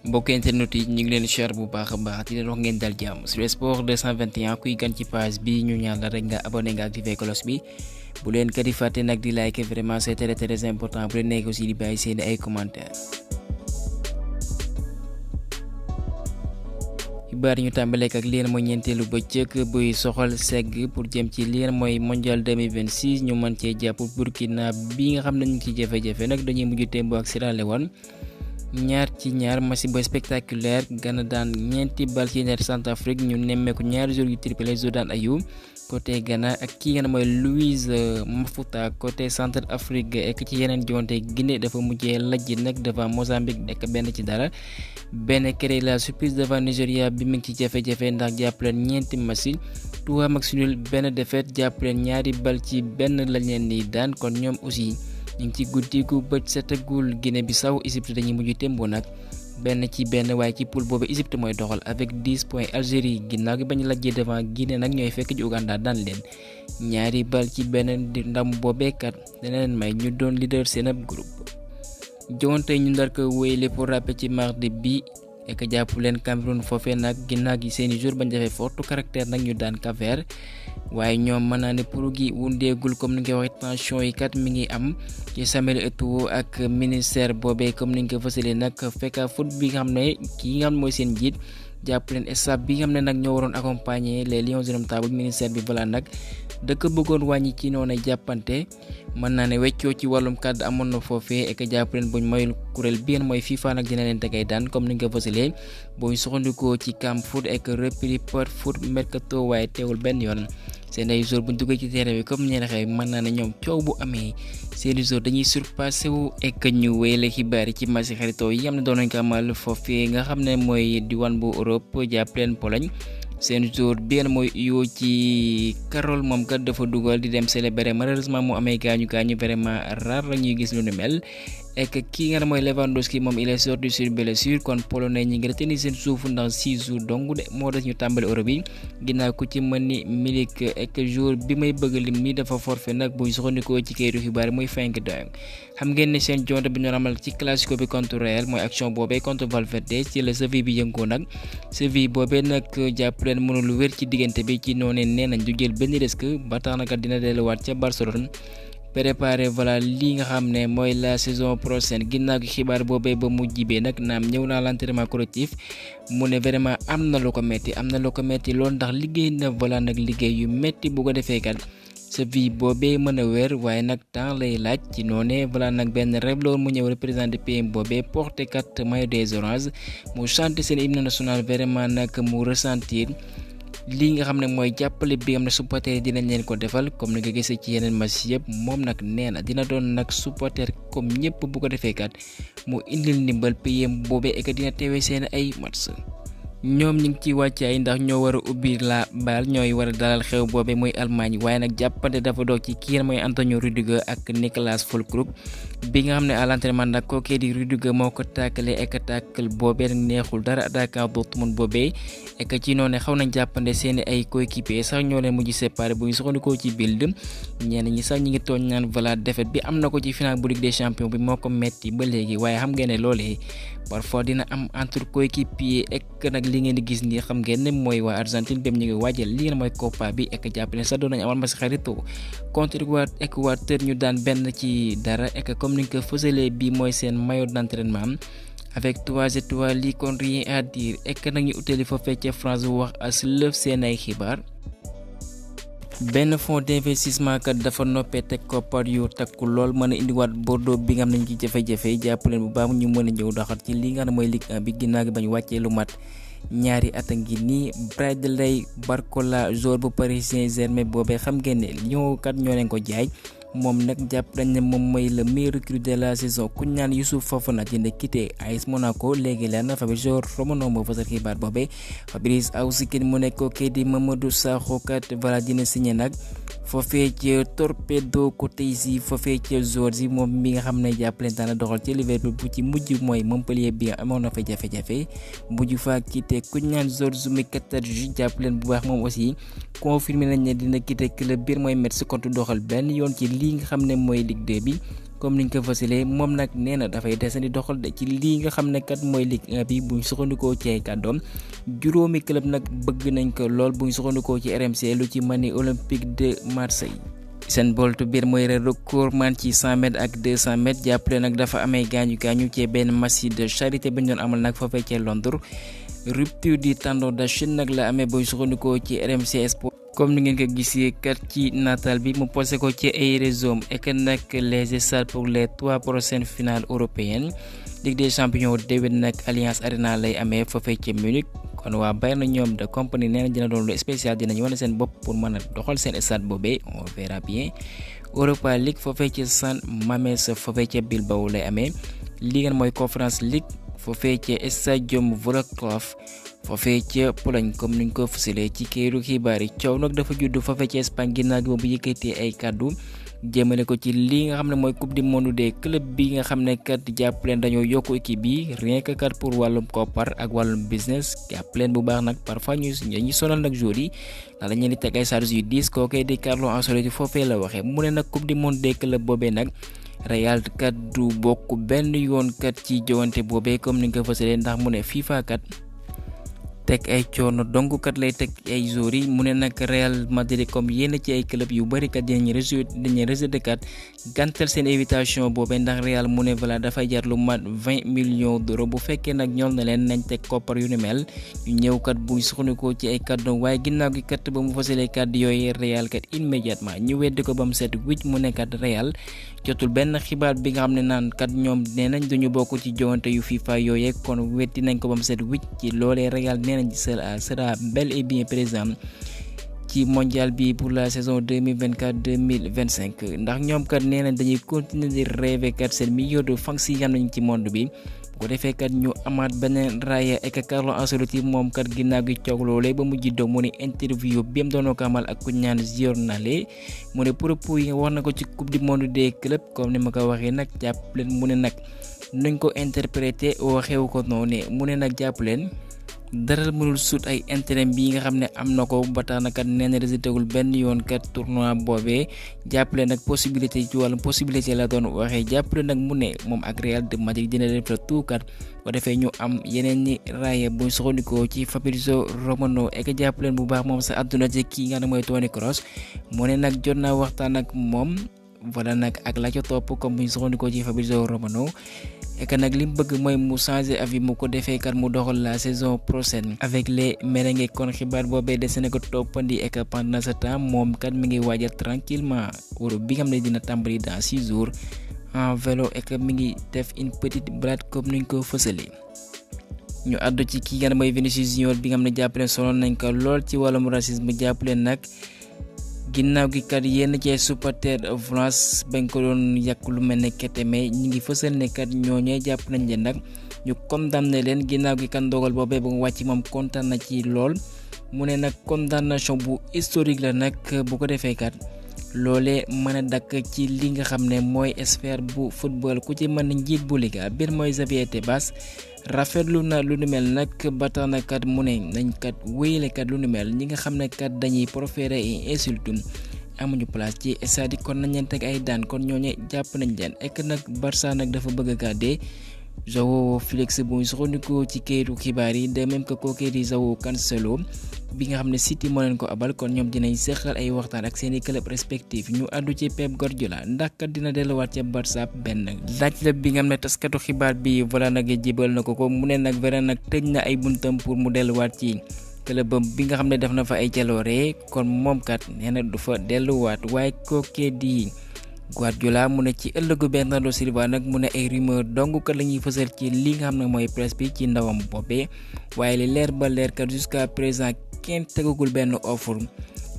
mbokk internet yi ñu ngi leen share bu baax a baax di leen wax ngeen dal jàmm sur sport 221 kuy gan ci page bi ñu ñaan la rek nga abonné nga activé cloche bi bu leen kat di fàtte nag di like vraiment c'est très important bu leen nekk aussi di bàyyi seen ay commentaires. xibaar ñu tàmbaleek ak leen mooy ñeenteelu bëccëg buy soxal segg pour jëm ci leen mooy mondial 2026 ñu mën cee jàpp Burkina bi nga xam ne ñu ngi ci jafe-jafe nag dañuy mujj tembo ak Sierra Leone 2-2 match bu spectaculaire Ghana daan ñeenti bal ci net Centrafrique ñu nemmeeku ñaari joueurs yu triplé Jordan Ayew côté Ghana ak ki nga mooy Louise Mafuta côté Centrafrique ek ci yeneen jonte Guinée dafa mujjee lajj nag devant Mozambique nekk 1-0 benn créé la surprise devant Nigeria bi mu ngi ci jafe-jafe ndax jàppaleen ñeenti match 3 match nul benn défaite jàppaleen ñaari bal ci benn lañ leen di daan kon ñoom aussi ñu ngi ci guddi gu bët setagul Guinée Bissau Égypte dañuy mujj tembo nag benn waaye ci poule boobu Égypte mooy doxal avec 10 points Algérie ginnaaw gi bañ lajjee devant Guinée nag ñooy fekk ci Ouganda daan leen ñaari bal ci benn di ndam boobeekat dana leen may ñu doon leader seen ab groupe. jonte ñu ndar ko wéyle pour rappel ci mardi bi ek jàpp leen Cameroun foofee nag ginnaaw gi seeni jour bañ defee forte caractère nag ñu daan Cap-Vert waaye ñoom mën naa ne pour gi wundeegul comme ni nga ko waxee tension yi kat mi ngi am ci Samuel Eto'o ak ministère boobee comme ni nga ko fësalee nag fekk foot bi nga xam ne kii nga xam ne mooy seen njiit jàpp leen staff bi nga xam ne nag ñoo waroon accompagner les Lions indomptables ministère bi balaa nag dëkk bëggoon wàññi ci noonu jàppante mën naa ne weccoo ci wàllum kàddu amoon na foofee ek jàpp leen buñ mayul kuréel bi ngeen mooy FIFA nag dina leen tegay daan comme ni nga ko fësalee booy soxandikoo ci camp foot ek repris par foot mercato waaye teewul benn yoon seen ay joueurs buñ duggee ci terrain bi comme ñeen xew mën naa ne ñoom coow bu amee seeni joueurs dañuy surpassé wu ek ñu wéyale xibaar yi ci match xaritoo yi am na doon nañ ko amal foofee nga xam ne mooy diwaan bu Europe jàpp leen Pologne seen joueur bi mooy yoo ci Karol moom kat dafa dugal di dem célébrer malheureusement mu amee gaañu vraiment rare la ñuy gis lu ni mel ek kii nga ne mooy Lewandowski moom il est sorti sur blessure kon polonais ñi ngi retenir seen suufu ndax 6 jours donc de moo des ñu tàmbali Europe bi ginnaaw ku ci mën ni Milik ek jour bi may bëgg lim ni dafa forfait nag buy soxandikoo ci kayitu xibaar muy Frenkie de Jong xam ngeen ne seen jonte bi ñu amal ci classico bi contre Real mooy action boobee contre Valverde ci la Séville bi yëngoo nag Séville boobee nag jàpp leen mënul wér ci diggante bi ci noonu nee nañ du jël benn risque ba tax nag dina delluwaat ca Barcelone préparé voilà li nga xam ne mooy la saison prochaine ginnaaw gi xibaar boobee ba mu jibee nag naam ñëw naa l'entraînement collectif mu ne vraiment am na lu ko metti loolu ndax liggéey na voilà nag liggéey yu metti bu ko defee kat sa vie boobee mën a wér waaye nag temps lay laaj ci noonee voilà nag benn rêve loolu mu ñëw représenté PM boobee porté kat maillot des oranges mu chanté seen hymne national vraiment nag mu ressentir lii nga xam ne mooy jàppale bi nga xam ne supporter yi dinañ leen ko defal comme ni nga gisee ci yeneen match yëpp moom nag nee na dina doon nag supporter comme ñëpp bu ko defee kat mu indil ndimbal PM boobee ek dina teewee seen ay match. ñoom ñu ngi ci wàccaay ndax ñoo war a ubbi la bal ñooy war a dalal xew boobee mooy Allemagne waaye nag jàppante dafa doog ci kii mooy Antonio Rüdiger ak Niklas Füllkrug bi nga xam ne à l'entraînement nag kookee di Rüdiger moo ko tàkkale ek tàkkal boobee nag neexul dara attaquant Dortmund boobee ek ci noonu xaw nañ jàppante seeni ay coéquipiers sax ñoo leen mujj séparé bu ñu soxandikoo ci Bild ñenn ñi sax ñi ngi tooñ naan voilà défaite bi am na ko ci final bu Ligue des Champions bi moo ko metti ba léegi waaye xam ngeen ne loolee parfois dina am entre coéquipiers ek nag li ngeen di gis ni xam ngeen ne mooy waa Argentine bém ñu ngi waajal li ngeen mooy Copa bi ek jàpp ne sax doon nañu amal match xaritoo contre Équateur ñu daan 1-0 ek comme ni nga ko fësalee bi mooy seen maillot d'entraînement avec 3 étoiles lii kon rien à dire ek nag ñu utali foofee ca France wax as lëf seen ay xibaar benn fonds d'investissement kat dafa noppee teg koppar yu takku lool mën a indiwaat Bordeaux bi nga xam ne ñu ci jafe-jafe jàpp leen bu baax ñu mën a ñëw doxal ci li nga xam ne mooy Ligue 1 bi ginnaaw gi bañ wàccee lu mat ñaari at a ngi nii Bradley Barcola joueur bu Paris Saint-Germain boobee xam ngeen ne Lyon kat ñoo leen ko jaay moom nag jàpp nañ ne moom mooy le meilleur recrue de la saison ku ñaan Youssouf Fofana dina quitté AS Monaco léegi leer na Fabrizio Romano moo fasal xibaar boobee Fabrice Housskin mu nekk kii di Mamadou Sakho kat voilà dina signé nag foofee ca Torpedo Kutaisi foofee ca Georgie moom mi nga xam ne jàppale daan doxal ci Liverpool bu ci mujj mooy Montpellier bi amoon na fa jafe-jafe mujj fa quitté ku ñaan Georges Mikatadji jàppaleen bu baax moom aussi confirmé nañ ne dina quitté club biir mooy Metz contre doxal benn yoon ci li nga xam ne mooy Ligue 2 bi comme niñ ko fasilee moom nag nee na dafay desandi doxal de ci lii nga xam ne kat mooy Ligue 1 bi buñ sukkandikoo ci ay kàddoom juróomi club nag bëgg nañ ko lool buñ sukkandikoo ci RMC lu ci mën ni Olympique de Marseille. Usain Bolt biir mooy record man ci 100 mètres ak 200 mètres jàppale nag dafa amee gaañu ci benn match de charité bi ñu doon amal nag foofee ca Londres rupture du tendon d'Achille nag la amee buñ sukkandikoo ci RMC Sport. comme ni ngeen ko gisee kat ci natal bi mu posé ko ci ay réseaux et que nag les stades pour les 3 prochaines finales européennes Ligue des champions déwén nag Allianz Arena lay amee foofee ca Munich kon waa Bayern ñoom de compagnie nee na dina doon lu spécial dinañ wane seen bopp pour mën a doxal seen stade boobee on verra bien. Europa League foofee ca San Mamés foofee ca Bilbao lay amee Ligue mooy Conference League foofee ca Stadium Wrocław foofee ca Pologne comme niñ ko fësalee ci këru xibaar yi coow nag dafa judd foofee ca Espagne ginnaaw gi bu yëkkatee ay kàddu jëmale ko ci li nga xam ne mooy coupe du monde des clubs bi nga xam ne kat jàpp leen dañoo yokku équipe bi rien que kat pour wàllum koppar ak wàllum business jàpp leen bu baax nag parfois ñu sonal nag joueurs yi ndax dañu leen di teg ay charges yu 10 kookee di Carlo Ancelotti foofee la waxee mu ne nag coupe du monde des clubs boobee nag Real kat du bokk benn yoon kat ci jowante boobee comme ni nga ko fësalee ndax mu ne FIFA kat teg ay coono donc kat lay teg ay joueurs yi mu ne nag Real Madrid comme yenn ci ay club yu bëri kat dinañ rejeté kat gàntal seen invitation boobee ndax Real mu ne voilà dafay jar lu mat 20 millions d'euros bu fekkee nag ñoom na leen nañ teg koppar yu ni mel ñu ñëw kat buñ suxandikoo ci ay kàddu waaye ginnaaw gi kat ba mu fasalee kàddu yooyu Real kat immédiatement ñu weddi ko ba mu set wicc mu ne kat Real jotul benn xibaar bi nga xam ne naan kat ñoom nee nañ duñu bokk ci jowante yu FIFA yooyee kon weddi nañ ko ba mu set wicc ci loolee Real nee nañ sera bel et bien présent ci mondial bi pour la saison 2024-2025 ndax ñoom kat nee nañ dañuy continuer di rêver kat seen millions de fans yi am nañ ci monde bi bu ko defee kat ñu amaat beneen raaya ak Carlo Ancelotti moom kat ginnaaw gi coow loolee ba mu jiddoo mu ne interview bi mu doon ko amal ak ku ñaan journalé mu ne propos yi wax na ko ci coupe du monde des clubs comme ni ma ko waxee nag jàpp leen mu ne nag nuñ ko interprété waxewu ko noonu mu ne nag jàpp leen dara mënul sut ay intérêt bi nga xam ne am na ko ba tax na kat nee na résulté wul benn yoon kat tournoi boobee jàppale nag possibilité ci wàllum possibilité la doon waxee jàppale nag mu ne moom ak Real de Madrid dina def la tout kat bu defee ñu am yeneen ñi raaya buñ soxandikoo ci Fabrizio Romano ek jàppaleen bu baax moom sa àdduna ci kii nga xam ne mooy Toni Kroos mu ne nag jot naa waxtaan ak moom voilà nag ak la ca topp comme buñ soxandikoo ci Fabrizio Romano et nag li mu bëgg mooy mu changer avis mu ko defee kat mu doxal la saison prochaine avec les merengues kon xibaar boobee des na ko toppandi et pendant ce temps moom kat mi ngi waajal tranquillement Europe bi nga xam ne dina tàmbali dans 6 jours en vélo et mi ngi def une petite balade comme niñ ko fësalee. ñu àddu ci kii nga mooy Vinicius Junior bi nga xam ne jàppale solo nañ ko lool ci wàllum racisme jàppale nag. ginnaaw gi kat yenn ci supporter France bañ ko doon yàq lu mel ne Keteme ñi ngi fësal ne kat ñooñee jàpp nañ leen nag ñu condamné leen ginnaaw gi kan dogal boobee ba mu wàcc moom kontaan na ci lool mu ne nag condamnation bu historique la nag bu ko defee kat loolee mën a dakk ci li nga xam ne mooy sphère bu football ku ci mën a njiit bu Liga biir mooy Xavier Tebas rafetlu na lu nu mel nag ba tax na kat mu ne nañ kat wéyale kat lu nu mel ñi nga xam ne kat dañuy proférer ay insultes amuñu place ci stade kon nañ leen teg ay daan kon ñooñu jàpp nañ leen ek nag Barça nag dafa bëgg a gàddee Joao Félix bu ñu soxandikoo ci kayitu xibaar yi de même que kookee di Joao Cancelo bi nga xam ne City moo leen ko abal kon ñoom dinañ seqal ay waxtaan ak seeni club respectif ñu àddu ci Pep Guardiola ndax kat dina delluwaat ca Barça benn laaj la bi nga xam ne taskatu xibaar bi voilà nag jibal na ko mu ne nag vera nag tëj na ay buntam pour mu delluwaat ci club bi nga xam ne def na fa ay jaloore kon moom kat nee na du fa delluwaat waaye kookee di Guardiola mu ne ci ëllëgu Bernardo Silva nag mu ne ay rumeur dong kat la ñuy fësal ci li nga xam ne mooy presse bi ci ndawam boobee waaye li leer ba leer kat jusqu'à présent kenn tegagul benn offre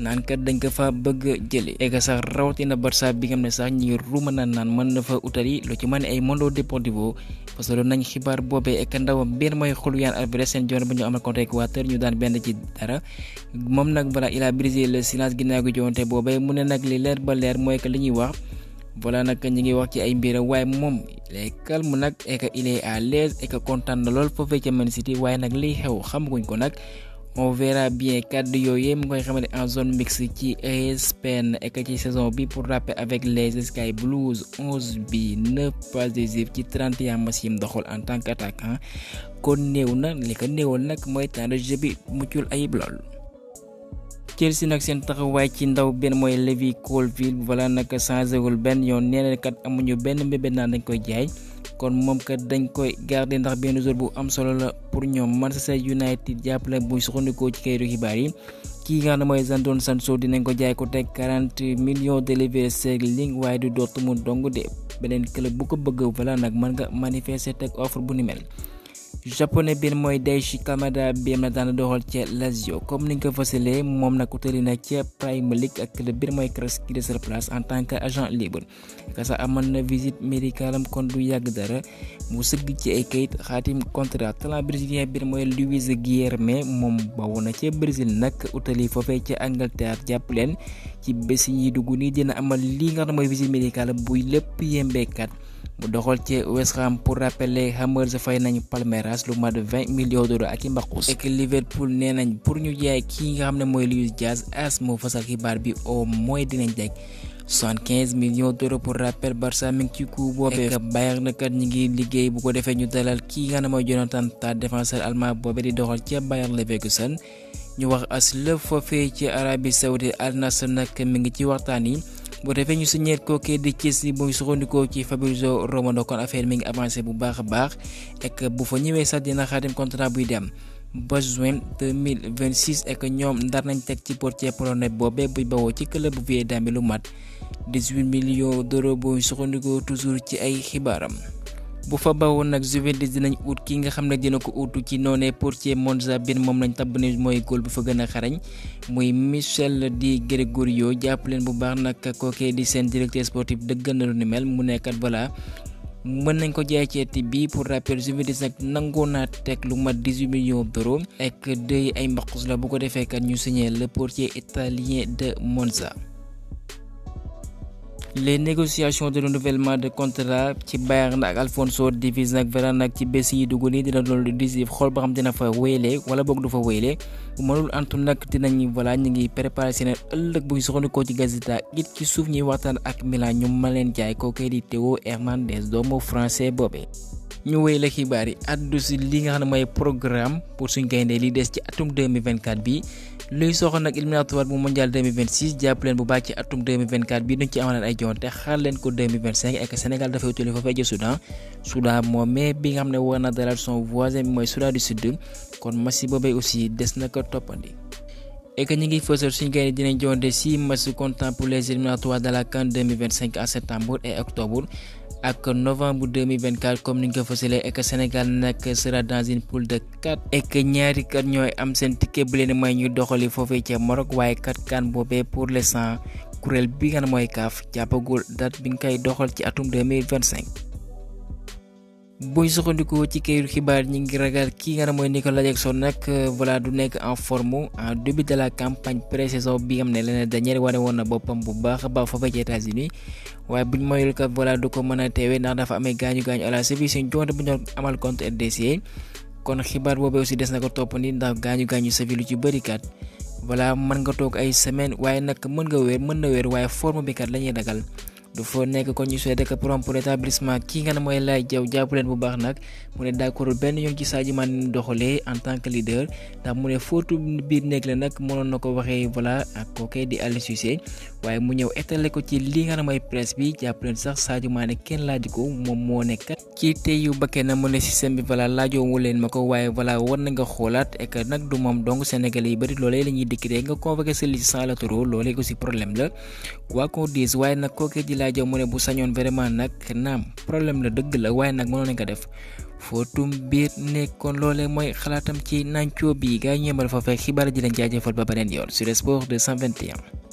naan kat dañ ko fa bëgg jële ega sax rawatina Barça bi nga xam ne sax ñi ruuma naan mën na fa utali lu ci mën ay Mundo Deportivo parce que loolu nañ xibaar boobee ek ndawam benn mooy Julián Álvarez seen joon ba ñu amal contre Équateur ñu daan benn ci dara moom nag voilà il a brisé le silence ginnaaw gi joonte boobee mu ne nag li leer ba leer mooy que li ñuy wax voilà nag ñi ngi wax ci ay mbir waaye moom il est calme nag et que il est à l'aise et que kontaan na lool foofee ca Man City waaye nag liy xew xamaguñ ko nag on verra bien kàddu yooyu mu koy xamante en zone mixte ci ESPN et ci saison bi pour rappel avec les Sky Blues 11 bi 9 passes décisives ci 31 matchs yi mu doxal en tant qu'attaquant kon néew na li ko néewal nag mooy temps de jeu bi muccul ayib lool. Chelsea nag seen taxawaay ci ndaw benn mooy Levi Colwill voilà nag changé wul benn yoon nee na kat amuñu benn mbébét naan dañ koy jaay kon moom kat dañ koy garder ndax benn joueur bu am solo la pour ñoom. Manchester United jàppale bu sukkandikoo ci kayitu xibaar yi kii nga xam ne mooy Jadon Sancho dinañ ko jaay ko teg 40 millions de livres sterling waaye du Dortmund dong de beneen club bu ko bëgg voilà nag mën nga manifester teg offre bu ni mel. Japonais bi mooy Daichi Kamada bi na daan doxal ca Lazio comme niñ ko fësalee moom nag utali na ca Premier League ak club bi mooy Krasnodar de sa place en tant que agent libre kasa amal na visite médicale am kon du yàgg dara mu sëgg ci ay kayit xaatim contrat. talent brésilien bi mooy Luis Guilherme moom bawoon na ca Brésil nag utali foofee ca Angleterre jàpp leen ci bés yi dugg nii dina amal lii nga xam mooy visite médicale buy lépp yembeekat mu doxal ci West Ham pour rappeler Hammers fay nañu Palmeiras lu mat 20 millions d'euros ak i mbaqus. ek Liverpool nee nañ pour ñu jaay kii nga xam ne mooy Luis Diaz AS moo fasal xibaar bi au moins dinañ jeg 75 millions d'euros pour rappel Barça mi ngi ci coup boobee. ek Bayern na kat ñi ngi liggéey bu ko defee ñu dalal kii nga xam ne mooy Jonathan Tah défenseur allemand boobee di doxal ci Bayer Leverkusen. ñu wax as lëf foofee ci Arabie Saoudite Al Nassr nag mi ngi ci waxtaan yi. bu defee ñu signé kookee di Chelsea bu sukkandikoo ci Fabrizio Romano kon affaire mi ngi avancé bu baax a baax ek bu fa ñëwee sax dina xaatim contrat buy dem ba juin 2026 ek ñoom ndar nañ teg ci portier polonais boobee buy bawoo ci club bu Viedama bi lu mat 18 millions d'euros bu sukkandikoo toujours ci ay xibaaram. bu fa bawoon nag Juventus dinañ ut ki nga xam ne dina ko utu ci noonee portier Monza bin moom lañ tabb ne mooy góol bi fa gën a xarañ muy Michel Di Gregorio jàpp leen bu baax nag kookee di seen directeur sportif dëggal na lu ni mel mu nekkat voilà mën nañ ko jaay ceeti bi pour rappel Juventus nag nangoo naa teg lu mat 18 millions d'euros ak dëy ay mbaqus la bu ko defee kat ñu signé le portier italien de Monza. les négociations de renouvellement de contrat ci Bayern ak Alphonso Davies nag vera nag ci bés yi dugg nii dina doon lu décisif xool ba xam dina fa wéylee wala boog du fa wéylee bu mënul antu nag dinañ voilà ñu ngi préparé seen ëllëg bu ñu soxandikoo ci Gazeta it ci suuf ñuy waxtaan ak Milan ñu ma leen jaay kookee di Théo Hernandez doomu français boobee. ñu wéy la xibaar yi addu si li nga xam ne mooy programme pour suñ gayndee li des ci atum 2024 bi luy soxal nag éliminatoire bu mondial 2026 jàpp leen bu baax ci atum 2024 bi duñ ci amalaan ay jonte xaar leen ko 2025 ak Sénégal dafay utali fa fay Soudan moomee bi nga xam ne war na dalal son voisin bi mooy Soudan du Sud kon match boobee aussi des na ko toppandi. et que ñu ngi fësal suñu gaynde dinañ jonte 6 matchs comptant pour les éliminatoires de la CAN 2025 en septembre et octobre ak novembre 2024 comme ni ñu ko fësalee et que Sénégal nag sera dans une poule de 4 et que ñaari kat ñooy am seen ticket bu leen may ñu doxali foofee ca Maroc waaye kat CAN boobee pour l'instant kuréel bi nga xam mooy CAF jàppagul date bi nga koy doxal ci atum 2025. buñ soxandikoo ci kayitu xibaar ñi ngi ragal kii nga xam mooy Nicolas Jackson nag voilà du nekk en forme en début de la campagne pré-saison bi nga xam ne l'année dernière wane woon na boppam bu baax a baax foofee ci États-Unis waaye buñ mayul ka voilà du ko mën a teewee ndax dafa amee gaañu à la cheville suñ joonte bu ñu amal contre RDC kon xibaar boobee aussi des na ko toppandi ndax gaañu cheville lu ci bëri kat voilà mën nga toog ay semaine waaye nag mën na wér waaye forme bi kat la ñuy ragal. du fa nekk kon ñu souhaité que pour rétablissement kii nga ne mooy Laye Diaw jàpp leen bu baax nag mu ne d'accord benn yoon ci Sadio Mané doxalee en tant que leader ndax mu ne fóotu biir nekk la nag mënoon na ko waxee voilà ak kookee di Aliou Cissé waaye mu ñëw étalé ko ci li nga ne mooy presse bi jàpp leen sax Sadio Mané kenn laaj ko moom moo nekk ci teyu bakkee na mu ne système bi voilà laajoowu leen ma ko waaye voilà war na nga xoolaat et que nag du moom donc Sénégalais yi bëri loolee la ñuy dikk nga convoqué sa liste sans latéraux loolee aussi problème la waa ko diis waaye nag kookee di Laye Diaw mu ne bu sañoon vraiment nag naam problème la dëgg la waaye nag mënoon nañ ko def footum biir nekkoon loolee mooy xalaatam ci nancoo bi gaa ñeemal fa fekk xibaar ji leen jaajëfal ba beneen yoon sur Sport 221.